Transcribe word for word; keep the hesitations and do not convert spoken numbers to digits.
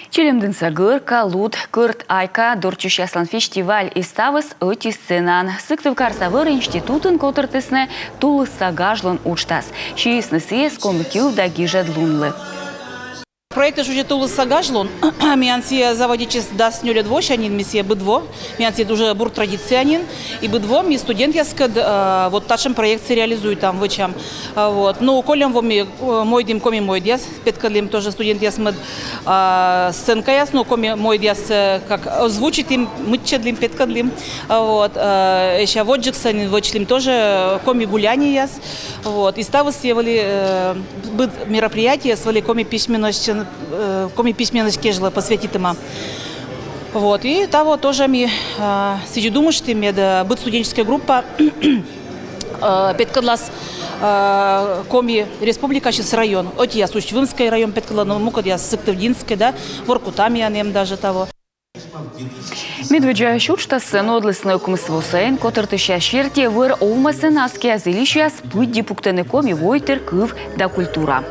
Чилимдінса гӧрка, луд, кӧрт айка, дорччысьяслӧн фестиваль и ставыс ӧти сценаын. Сыктывкарса вӧр институтын котыртісны «Тулысса гажлун» уджтас. Сиисны сійӧс коми кыв да гижӧдлунлы. Проектыс уже «Тулысса гажлун». Миян сійӧ заводитчис дас нёльӧд восянь нин, ми сійӧ быд во. Миян сійӧ уже бур традиция нин. И быд во ми студентъяскӧд, э, вот татшӧм проектсӧ реализуйтам, вӧчам. А, вот. Ну, кольӧм во ми, э, мойдім коми мойдъяс, петкӧдлім тоже студентъяс мӧд, а, сценкаяс, ну, коми мойдъяс, э, как озвучитім, мыччӧдлім, петкӧдлім. А, вот. Э, ещӧ водзджыксӧ нин вӧчлім тоже, э, коми гуляниеяс. Вот. И ставыс сійӧ вӧлі, э, быд мероприятиеыс вӧлі коми письменность, э, коми письменность кежлӧ посвятитӧма. Вот. И таво тоже ми, э, сідзи думыштім, мед, э, быд студенческая группа, э, петкӧдлас, э, Коми Республикасьыс район. Ӧтияс Усть-Вымскӧй район петкӧдлӧны, мукӧдъяс Сыктывдінскӧй да Воркута миян эм даже таво. Медводдзаысь уджтассӧ нуӧдлісны ӧкмыс во сайын. Котыртысьяс серти, вӧр овмӧсын аскиа зільысьяс пыдди пуктӧны коми войтыр, кыв да культура.